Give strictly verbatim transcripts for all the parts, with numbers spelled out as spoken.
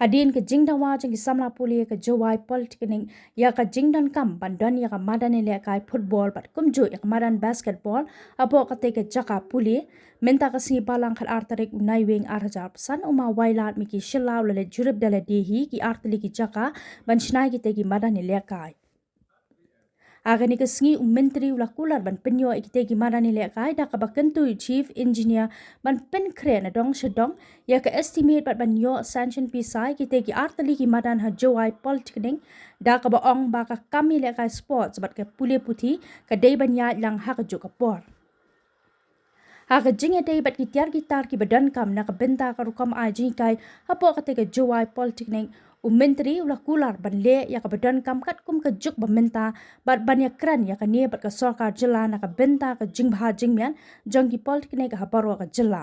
Hadien ka jingdawa jong ki samla pule ka Jowai Polytechnic ïa ka jingdonkam ban don ïa ka madan ïalehkai football bad kumjuh ïa ka madan basketball hapoh katei ka jaka pule, mynta ka sngi Balang khatar tarik u Naiwieng ar hajar arphew san, u Ma Wailadmiki Shylla u la leit jurip da lade hi ki artylli ki jaka ban shna ïa kitei ki madan ïalehkai. Ha kane ka sngi u Myntri u la kular ban pynïoh ïa kitei ki madan ïalehkai da kaba kyntu u Chief Engineer ban pynkhreh na dong sha dong ïa ka estimate bad ban ïoh sanction pisa ïa kitei ki artylli ki madan ha Jowai Polytechnic, da kaba ong ba ka kam ïalehkai sports bad ka pule puthi ka dei ban ïaid lang ha kajuh ka por. Ha ka jingïadei bad ki tiar ki tar kiba donkam na ka bynta ka rukom ai jinghikai hapoh katei ka Jowai Polytechnic, u Myntri u la kular ban leh ïa kaba donkam katkum ka juk ba mynta bad ban ïakren ïa kane bad ka sorkar jylla na ka bynta ka jingbha jingmiat jong ki polytechnic ha baroh ka jylla.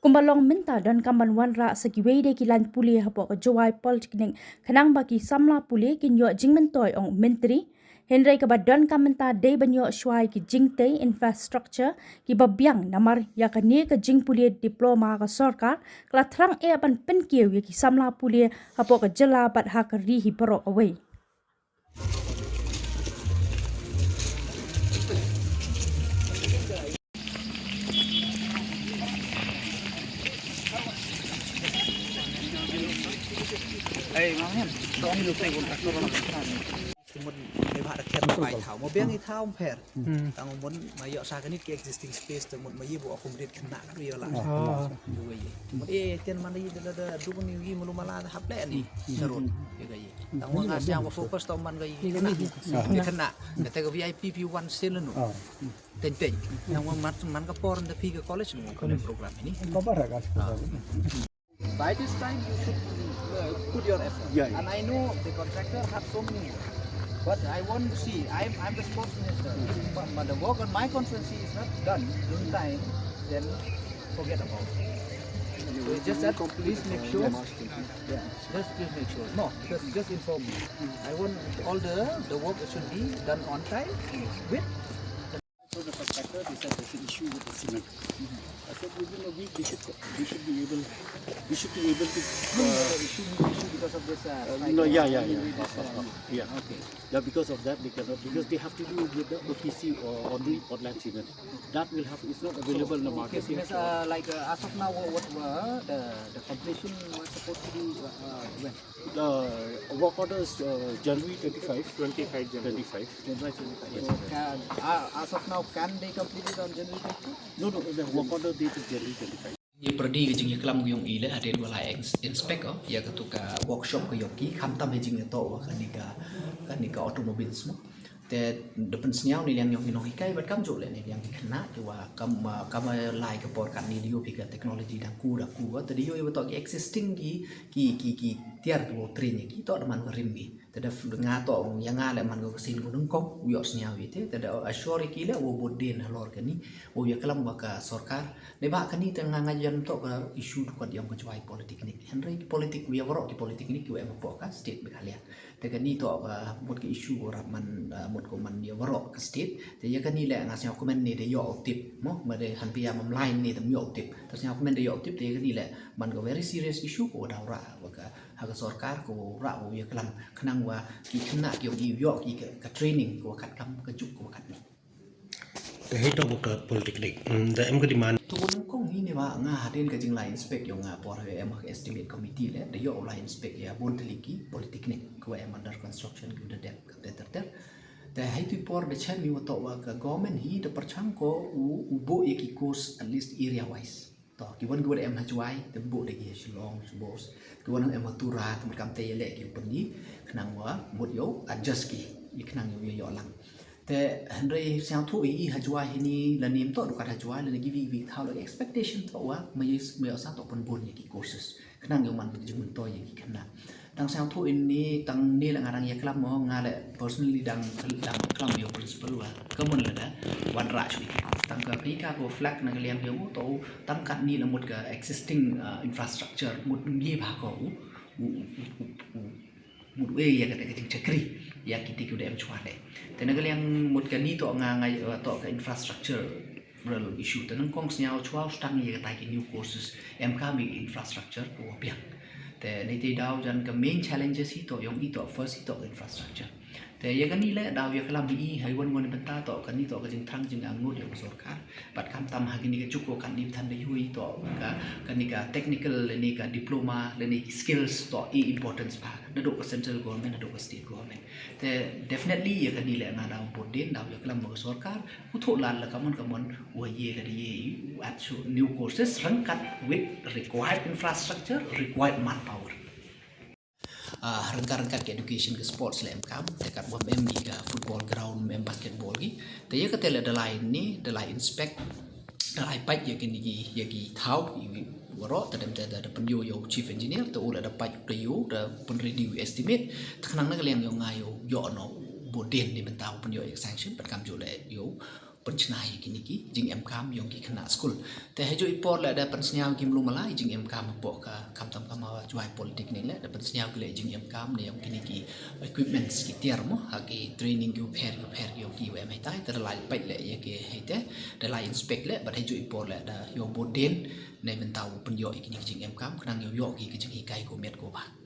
Kumba long mynta donkam ban wanrah sa kiwei de ki lain pule hapoh ka Jowai Polytechnic khnang ba ki samla pule kin ïoh jingmyntoi, ong u Myntri. Hynrei kaba donkam mynta dei ban ïoh shuwa ïa ki jingtei infrastructure kiba biang, namar ïa kane ka jingpule diploma ka sorkar ka la thrang eh ban pynkiew ïa ki samla pule hapoh ka jylla bad ha ka ri hi baroh kawei. Te mut ne ba da kher na bai thaw mo biang i thaw pher. Tang mut ma ïoh sa kane ki existing space te mut ma ïoh bu accommodate khynnah ka ïoh la. Mut e ten man i da da du ni i mulu mala hap le ni. Sarut ïa ka i. Tang mut nga sñiaw ba focus to man ka i khynnah. Khynnah. Kata ka V I P P one sale nu. Teng teng. Tang mut man man ka por da phi ka college nu ka program ini. By this time, you should uh, put your effort. Yeah, yeah. And I know the contractor have so many work. But I want to see, I'm, I'm the sports minister. But, but the work on my constituency is not done in time, then forget about it. So it's just that please make sure. Yeah, just please make sure. No, because just inform me. I want all the, the work should be done on time with So the contractor, they said there's an issue with the cement. I said within a week they should, they should be able, we should be able to. No, no, the issue, issue because of this. Uh, uh, no, yeah, yeah, yeah. Yeah. Okay. Yeah, because of that they cannot, because they have to do with the O P C or only Portland Cement. That will have, it's not available in the market. Okay, so, uh, like uh, as of now, what, what were the, the completion was supposed to be uh, uh, when? The work order is uh, January twenty-five. Twenty-five January. Twenty-five. January twenty-five. So can, uh, as of now, can they complete it on January twenty-five? No, no, the work order date is January twenty-five. Ngi pyrdi ka jingïaklam ka jong i leh hadien ba la ins- inspect ïa katu ka workshop ka jong ki, khamtam ha jingïatoh wa kane ka, kane ka automobiles mo. Te da pynsñiaw ne liang jong ki nonghikai bad kamjooh leh ne liang ki khynnah kiwa kam, kam lai ka por katne da ïoh phi ka technology dang ku dang ku. Te da ïoh ïa wa toh ki existing ki, ki, ki, ki tiar kiwa train ïa ki toh da man ka rim ki. Te da f- nga toh ïa nga leh man ka sien ku nyngkong u ïoh sñiaw ïa te. Te da assure ïa ki leh wa bud dien halor kani wa ïaklam wa ka sorkar. Neibhah kani te nga nga jan toh ka issue dkhot jong ka Jowai Polytechnic. Hynrei ki politic wa ïa waroh ki polytechnic kiwa em hapoh ka state Meghalaya. Te kani toh ka mut ka issue wa rap man, ah, mut ko man ïa waroh ka state. Te ïa kani leh nga sñiaw comment ne da ïoh u tip mo, ma da han pia mam line ne da ym ïoh u tip. Te sñiaw comment da ïoh u tip te ïa kani leh man ka very serious issue ko da u rah wa ka ha ka sorkar ko rah wa ïa klam khnang wa ki khynnah ki ong i ïoh ki ka, ka training ko kat kam ka juk ko kat ni. Te hei to ka polytechnic. Hmm, da em ka demand. To ko nyngkong hi ne ba nga hadien ka jinglai inspect ïong nga por ha em ka estimate committee le da ïoh lai inspect ïa bun tylli ki polytechnic ko em under construction ko da dep ka ter ter ter. Te hei tu por da chem ïa wa toh wa ka government hi da pyrchang ko u, u buh ïa ki course at least area wise. To ki wan ki wan em ha Jowai te buh da ki ha Shillong, Shibos. Ki wan em ha Tura te mut kam te ïa leh ki u pynni khnang wa mut ïoh adjust ki ïa khnang ïoh ïoh lang. Te hynrei sñiawthuh ïa i ha Jowai hini lane ym toh du kat ha Jowai lane ki wi wi thaw la expectation toh wa ma ïa ma ïa sa toh pynbun ïa ki courses khnang ïoh man jingmyntoi ïa ki khynnah. Tang sñiawthuh ïa ni tang ni la nga dang ïa klam mo nga le personally dang dang klam ïa u principal wa ka mon la da wanrah shuh ïa ki course tang ka phi ka ko flag na ka liang ïa u to tang kat ni la mut ka existing uh, infrastructure mut ngi ba ko u u u u u mut u ïa ka ka jingchakri ïa ki ti ki da em chwa le te na ka liang mut ka ni to nga nga uh, to ka infrastructure real issue te nang kong sñiaw chwa u stang ïa ka ta ki new courses em ka mi infrastructure ko wa biang Te nei te daw jan ka main challenges hi to yong i to first hi to infrastructure. Te ïa kani le daw ïa klam i ha wan wan bynta to kani to ka jingthrang jingangnud ïong ka sorkar. Bad khamtam ha kini ka juk ko kani than da ïu i to ka kani ka technical leni ka diploma leni skills to i importance ba. Naduh ka central government naduh ka state government. Te definitely ïa kani le nga daw bud dien daw ïa klam ka sorkar. U thoh lad la kamon kamon wa ye la ye at shu new courses rangkat with required infrastructure, required manpower. Ah, rangkat rangkat ka education ka sports le em kam te kat wam em ni ka football ground em basketball gi. Te ïa ka te le dalai ni dalai inspect dalai pait ïa kini ki ïa ki thaw ki waro te dem te da pynyo ïa chief engineer te u la da pait te ïa da pynready estimate te khnang na ka liang ïa nga ïa ïa no bud dien ni bynta pynyo ïa sanction pan kam ju le ïa pynchna ïa kini ki jingem kam ïong ki khynnah skul. Te ha ju i por le da pynsngew ki mlu malai jingem kam hapoh ka kam tam kam ha Jowai Polytechnic le da pynsngew ki le jingem kam ne ïong kini ki equipments ki tiar mo ha ki training ki u pher ki u pher ki ïong ki u em hai tai te da lai pait le ïa ki hai te da lai inspect le bad ha ju i por le da ïong bud dien ne bynta pynyo ïa kini ki jingem kam khnang ïa ïong ki ki jinghikai ko met ko ba.